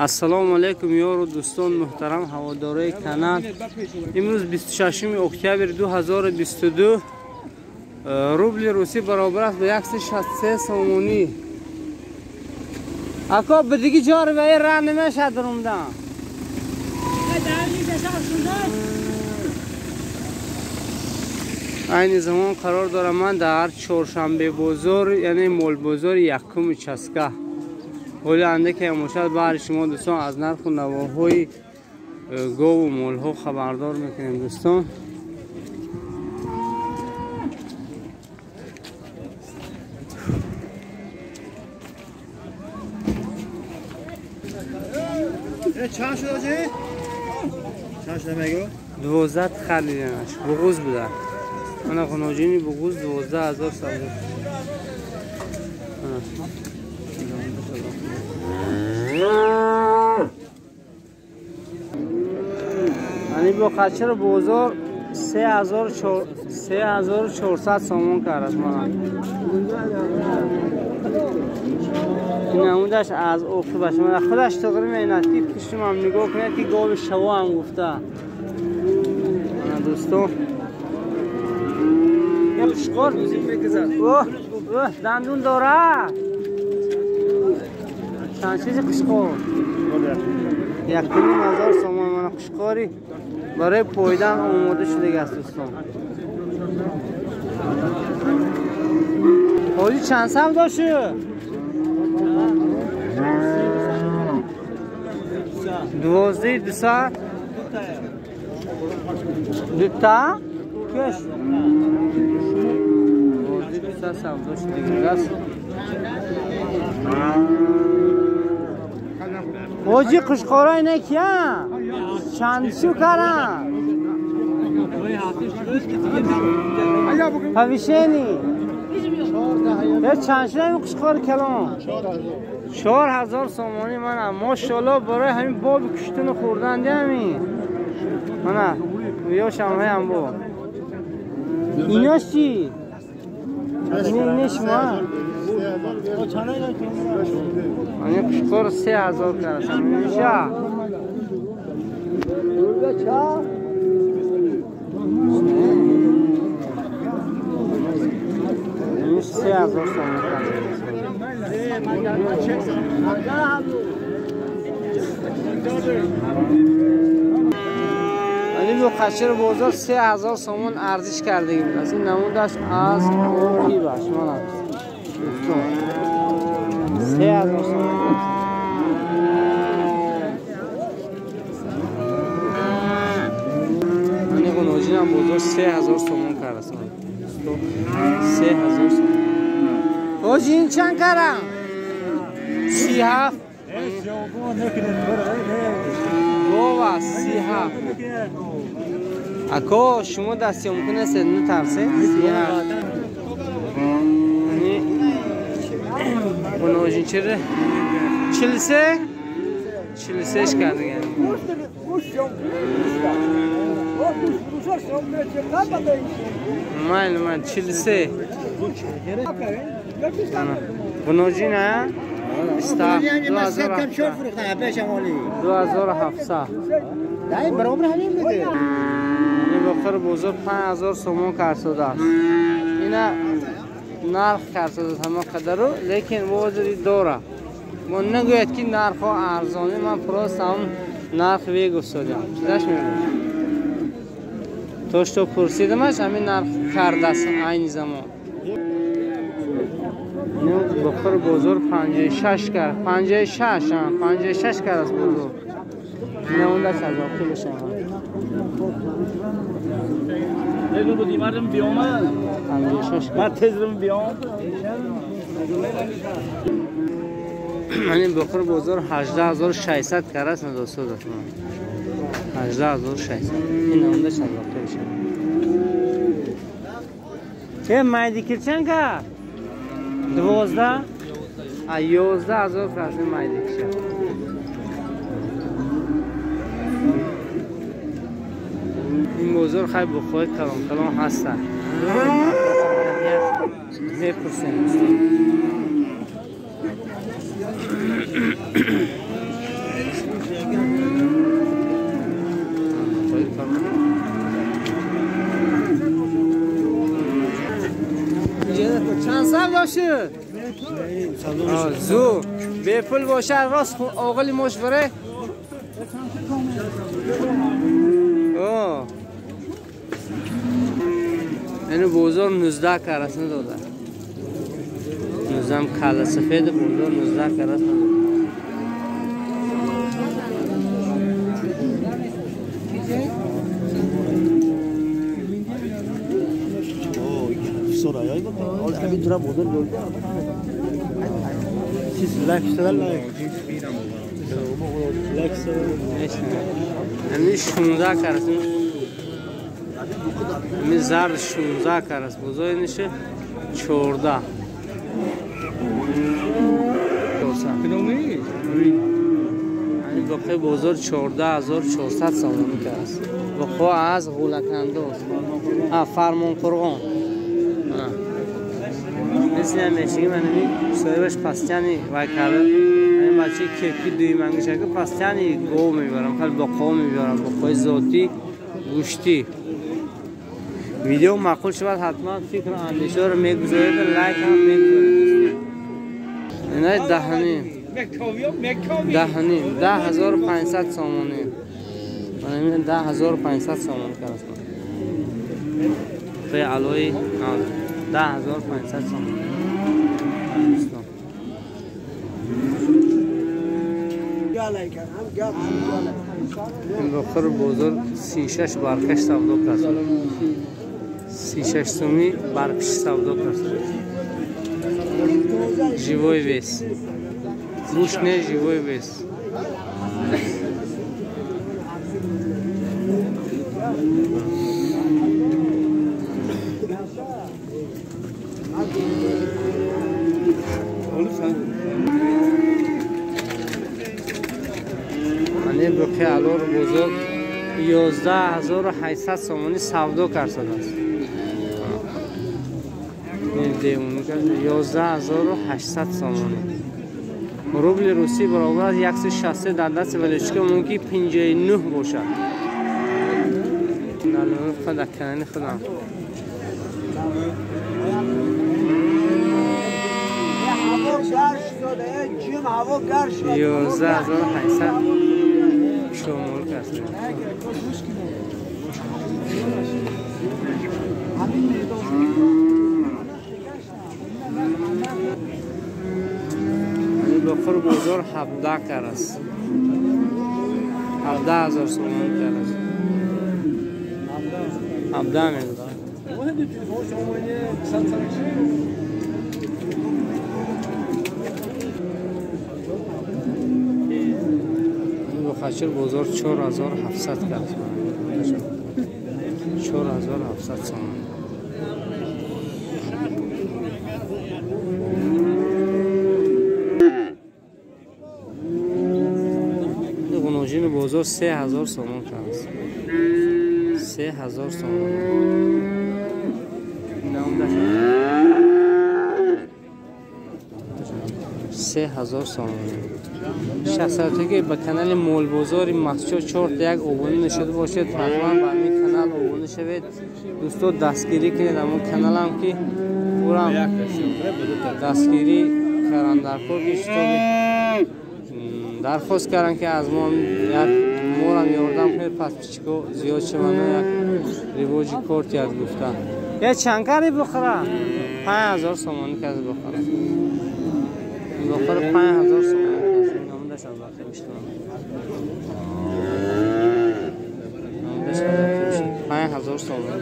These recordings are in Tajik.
Ассалому алайкум ёру дӯстон муҳтарам ҳаводорои канал. Имрӯз 26 октябр 2022 рубли русӣ баробар аст ба 163 сомонӣ. Ако ба диги ҷор ва ра намешад румдан. Айни замон қарор дорам ман дар чоршанбе бозор, яъне молбозори якуми часка. Ҳоли андаке ҳамошад баҳри шумо дӯстон аз нарху навоҳои гову молҳо хабардор мекунем дӯстон. Чанд шуд ҳоҷӣ? Чанд шуда мегӯ? 12 хариданаш. Буғуз буда. Мана ғуноҷини буғуз 12,000 савдо. Ани бо қачир бозор 3400 сомон кард мана. Ин намудаш аз оқибаш мана худаш тоғри меинад ки пуштумам нигоҳ кунед ки гови шаво ҳам гуфта. Мана дӯстон. Қушқор оҳ оҳ дандун дорад. Чанд чизи қушқор? 1,500 сомон. Мана қушқори барои пойдан омода шудагиаст дӯстон. Ҳоҷи чанд савдо шуд? 12,200. Дута? Кеш? 12,200 савдо шудагиаст. Ҳоҷи қушқора ина кия? Чанд шу каран? Повишени. Чанд шуда ин қушқори калон? 4000 сомонӣ. Мана мошалло барои ҳамин боби куштуну хӯрдан диҳамин. Мана ёшам ҳаям бо. Инош чӣ? Ин шумо? Ани қушқор 3000 карасан. Миша. Ин 3000 сомон карасан. Ани бо қачир бозор 3000 сомон арзиш кардагӣ будааст. Ин намудаш аз оқибаш. Мана 3000 сомон. Ани ғуноҷинам бозор 3000 сомон кардааст. 3000 сомон. Ҳоҷи ин чанд карам? 37. Гов аст 37. Ако шумо дастёмкун ҳастед, натарсед? 37. Ғуноҷин чире? 43? 43 кардаган. Майли, майли, 43. Ғуноҷин а? 2700. Ин бохир бозор 5000 сомон карсодааст. Ина нарх карсодааст ҳама қадару, лекин бозори дора. Мо нагӯяд ки нархҳо арзонӣ, ман просто ҳам нарх вегуфтодам. Чизаш мегӯям? То что пурсидамаш ҳамин нарх кардааст айни замон. Бохир бозор 56 кард. 56, 56 кард бозор. Намудаш аз оқибаш ҳам. 56. Ин бохир бозор 18600 кард аст дӯстон. 18600. Ин намудаш аз оқибаш ҳам. Э майдикир чанд кард? 12? 11,000 фарзи майдикша. Ин бозор хай бухои калон калон ҳастанд. Мепурсем. شد؟ زو به پول باشه راست آقلی موش بره؟ آه اینو بازار 19 کرس نداده. 19 کله سفید بازار 19 کرس نداده. همین 16 کرس. همین زرد 16 کرس بزرگ نشه 14. همین باقی بازار 14400 سامانی کرس. باقی از غولکندوز فرمان قرغان. مثل همیشه من همین صاحبش پستیانی وای کرده. همین بچه کپی دوی منگوشه که پستیانی گو میبرم، خیلی باقا میبرم، باقای ذاتی گوشتی. ویدیو معقول شود حتما فکر و اندیشه رو میگذارید و لایک هم میگذارید. اینا 10.5 10500 سامانی. من همین 10500 سامانی کردم. به علوی 10500 سامانی. این بخور بازار 36 برکش سودا کرد. 36 سومی برکش سودا کرد. живой вес. Гӯшт не, живой вес. Ане боқи алор бозор 11800 сомонӣ савдо кард. 11800 сомонӣ. Рубли русӣ баробар аст 163 дар дасти валючка мумкин 59 бошад. Дар канали худам. 11800 شمول کرد. بخور بازار 17 کرس. 17000 سومون کرس. 17 میلیون. بخاطر بازار 4700 کرس. 4700 سومون. بازار 3000 سومون کرد. 3000 سومون. 3000 سومون. شخصیتی که به کانال مول بازار مخصوص 4 تا 1 обуна نشده باشید حتما به همین کانال обуна شوید. دوستو دستگیری کنید همون کانال هم که اورم دستگیری کردن در کار درخواست کردن که از ما یک مورم یاردم کنید پس پیچکو زیاد شوند یک ریواجی کارت یاد گفتن. یه چند کاری بخوره؟ 5000 سومانی که از بخوره. بخوره 5000 سومانی که نامدش از وقتی میشتم. نامدش از وقتی میشتم. 5000 سومانی.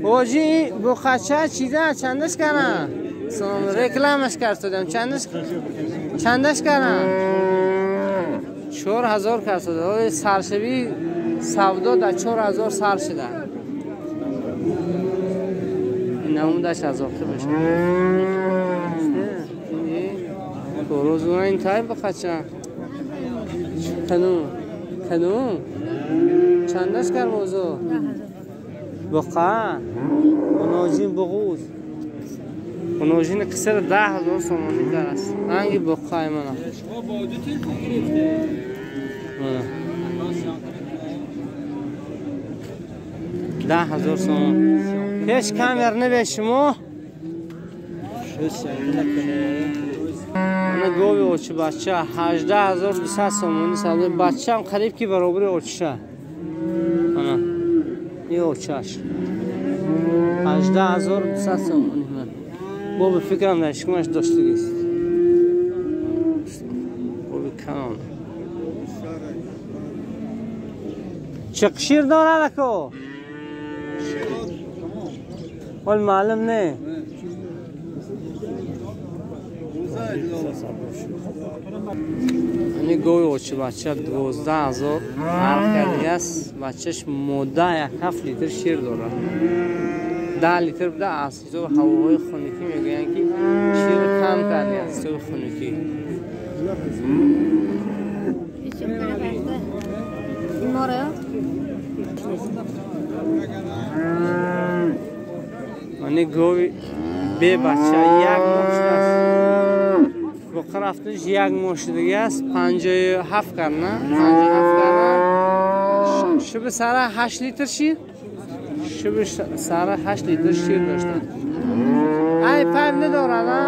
باجی بخچه چیزه چندش کردن؟ رکلامش کرد دادم چندش کردن؟ 4000 کرد دادم. سرشوی سودا در 4000 سر شده. نمودش از آخر بشه. روز این تایم بخچه کنو چندش کرد موضوع؟ بقعه مناجین بغوز مناجین قصر 10000 سومانی در است. رنگ بقعه من. شما با دو تلفن گرفته. 10,000 сомон. Пеш камер набе шумо. Ана гови очи бача 18,200 сомони савдо. Бачаам қариб ки баробари очиша. Ана ин очаш 18,200 сомони. Бо ба фикрам дар шикумаш доштагист. Боби канон. Чӣ шир дорад ако? Ҳол маълум не. Ани гови очи бача 12,000 нарх кардигаст. Бачаш мода 1,7 литр шир дорад. 10 литр буда аз ҳисоби ҳавоҳои хунукӣ мегӯянд ки шир кам карди аз ҳисоби хунукӣ. Ани гови бебача як моҳ шудааст. Боқӣ рафтанаш як моҳ шудагиаст. 57 кард, на? 57 кард. Шуби сара 8 литр шир? Шуби сара 8 литр шир дошта. Ай пайп надорад, а?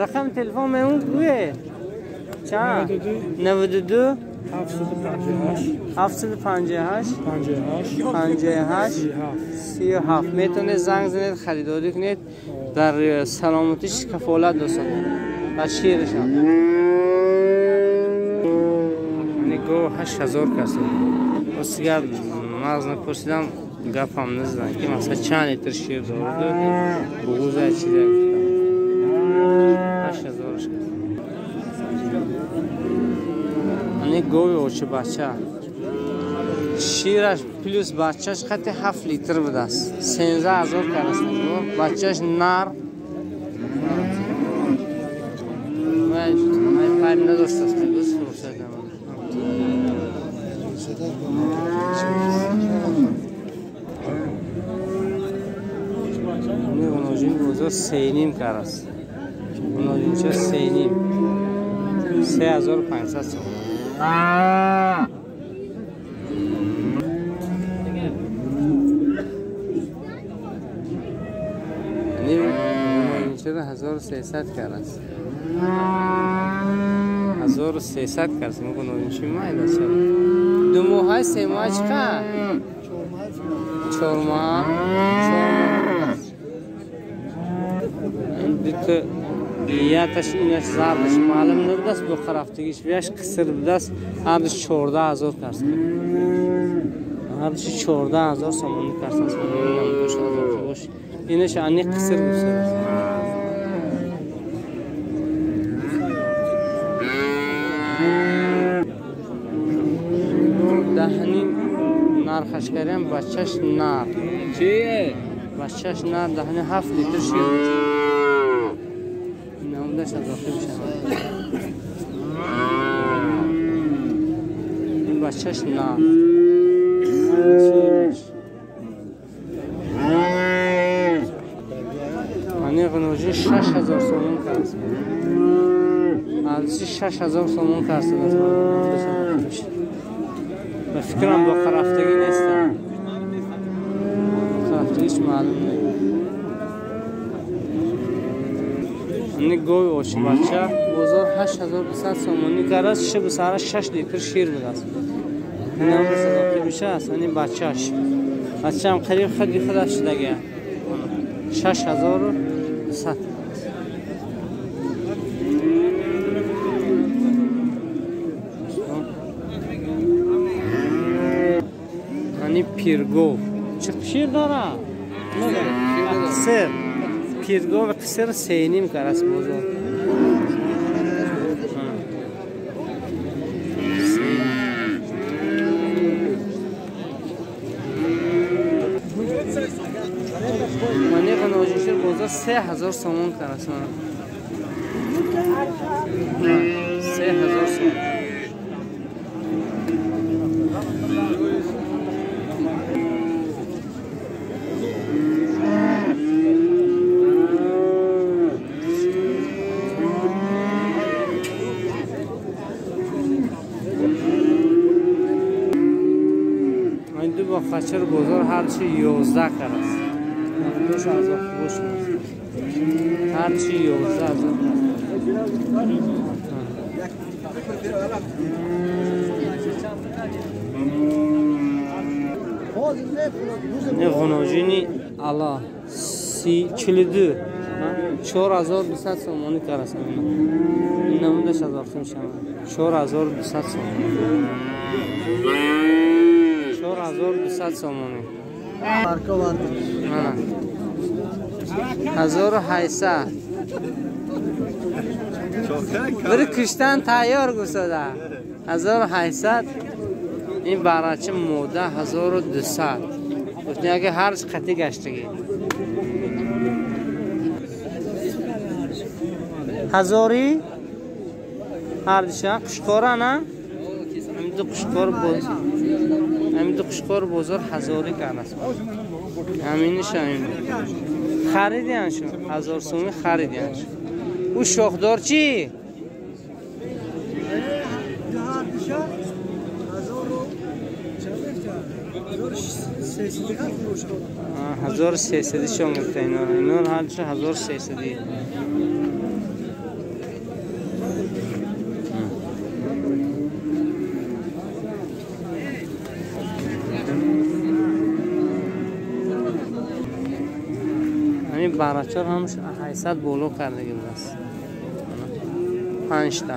Рақами телефон мемон гӯе. Чанд? 92 758 58 37. Метавонед занг занед, харидорӣ кунед. Дар саломатиш кафолат достад ва ширашам. Гов 8,000 кас. Ростигар мағз напурсидам, гапам назадам ки масалан чанд литр шир дораду буғуза чиза гуфтам. 8,000 кас. Ани гови очи бача шираш плюс бачаш хати 7 литр будааст. 13,000 кас. Бачаш нар. Ман пайп надоштааст, мегӯз фурсат намад. Гуноҷин бозор 3,5 кар аст. Гуноҷинча 3,5. 3,500 сом. Гуноҷинча 1300 кар аст. 1300 кар аст. Гуноҷинчи майда чара? 2 моҳа, 3 моҳа чӣ қадр? 4 моҳ. 4 моҳ. Дута яташ инаш зардаш маълум набудаст, бо қарафтагиш вияш қисир будаст. Ҳардуш 14,000 карс. Ҳардуши 14,000 сомонӣ карс аст. Бош. Инаш аниқ қисир гуфтааст. Даҳни нархаш карям бачаш нар. Чи? Бачаш нар даҳни 7 литр шир. Намудаш аз охир мешавад. Ин бачаш нар. Ани ғуноҷи 6,000 сомон кард. Арзиши 6,000 сомон кард. Ба фикрам бо қарафтагӣ нестам. Қарафтагиш маълум не. Ани гови очи бача бозор 8,200 сомонӣ кард. Шиби сара 6 литр шир будааст. Инам садоқи бишааст. Ани бачаш. Бачаам қариб хади худаш шудагия. 6,200. Ани пиргов. Чӣ шир дорад? Қисир. Пиргов қисир 3,5 кар аст бозор. Мани ғаноҷиншир бозор 3,000 сомон кар аст. 3,000 сомон. Ин ду боқачар бозор ҳарчи 11 караст. Намудош аз охибош аст. Ҳарчи 11 ҳазор. Не ғуноҷини ала 42 4200 сомонӣ караст. Ин намудаш аз охир шавад. 4200 сомонӣ. 4200 сомонӣ. 1800. Бир киштан тайёр гусода. 1800. Ин барачи мода 1200. Гуфтем ки ҳарч қатӣ гаштагӣ. Ҳазори ҳардиша қушқора на? Ҳамин ду қушқор боз. Ҳамин ду қушқор бозор ҳазорӣ кардаст. Ҳаминиш ҳамин. Харидиян шу. 1000 сомӣ харидиян шу. Ӯ шохдор чӣ? Ҳазору сесадӣ шон гирифта инора. Инор ҳардиша 1300. Ҳамин барачор ҳамаш 800 боло кардаги будааст. 5 та.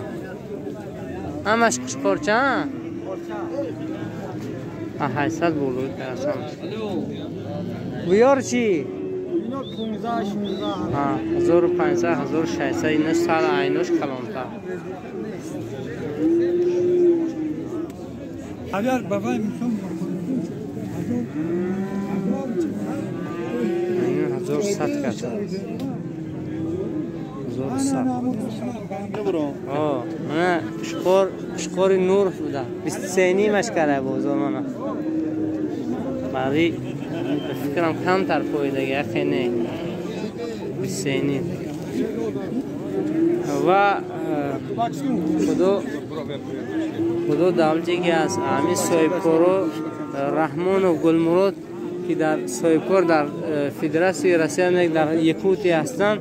Ҳамаш қушқорча? 800 боло кардааст ҳамаш. Буёр чӣ? 15 16. 1500 1600 инош сар айнош калонтар. Агар бабай мисол 1100 каса. 1100. Мана қушқори Нуров буда. 23 кара бозор мана. Барои фикрам камтар фоидаги яхе не. 23. Ва худо давлате ки аз ҳамин соҳибкоро Раҳмонов Гулмурод ки дар соҳибкор дар Федератсияи Россия дар Якутия ҳастанд,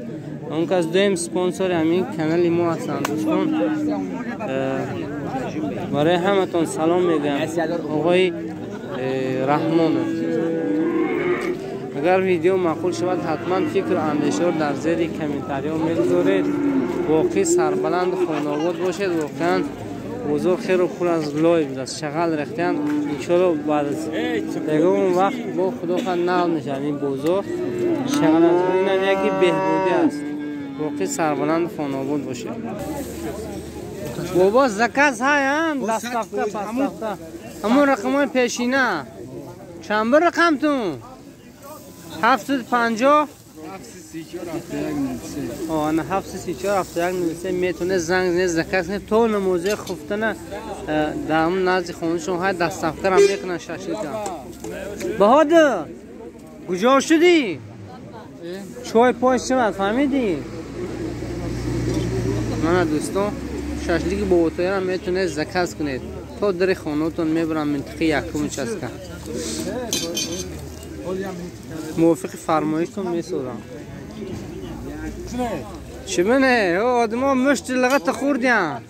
он кас дуюм спонсори ҳамин канали мо ҳастанд. Дӯстон, барои ҳаматон салом мегӯям. Оғои Раҳмонов. Агар видео маъқул шавад, ҳатман фикру андешаро дар зери комментариҳо мегузоред. Воқеъ сарбаланду хонаобод бошед. Воқеан бозор хело пур аз лой будааст, шағал рехтиянд. Иншоалло баъд аз ягон вақт бо худо хоҳад нав мешавад ин бозор. Шағал аз инам яке беҳбудӣ аст. Воқеъ сарбаланду хонаобод бошед. Бобо заказ ҳаян доставка поставка. Ҳамон рақамҳои пешина. Чанд бир рақамтун? 750 ана 734 71 93 метавонед занг занед, заказ кунед. То намозаи хуфтана дар ҳамон назди хонашон ҳай доставкарам мекунанд шашлика. Баҳодир, куҷо шудӣ? Чой пой шавад, фаҳмидӣ? Мана дӯстон, шашлики боботоярам метавонед заказ кунед. То дари хонаотон мебарам минтиқаи якум участка. Мувофиқи фармоиштон месозам. Чӣ бине? Одамҳо мушти лағата хӯрдиянд.